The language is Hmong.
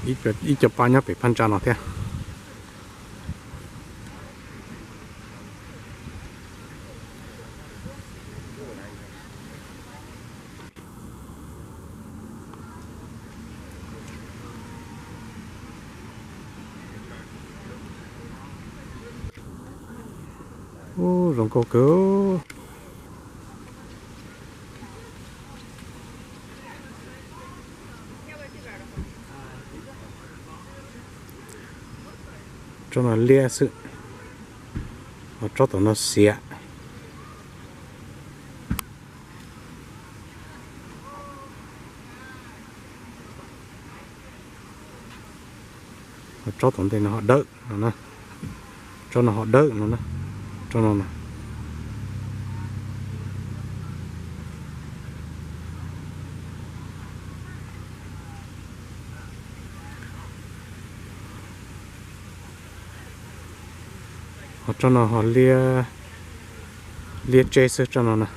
Ib co paj nyob pem phab ntsa no thiab. Ub, zoo nkauj kawg. Tsob no liab xwb, ho tsob tom no xiav. Ho tsob tom ntej no ho dawb no na. Tsob no ho dawb no na. Tsob no na. Ho tsob no ho liab, liab tseb xwb tsob no na.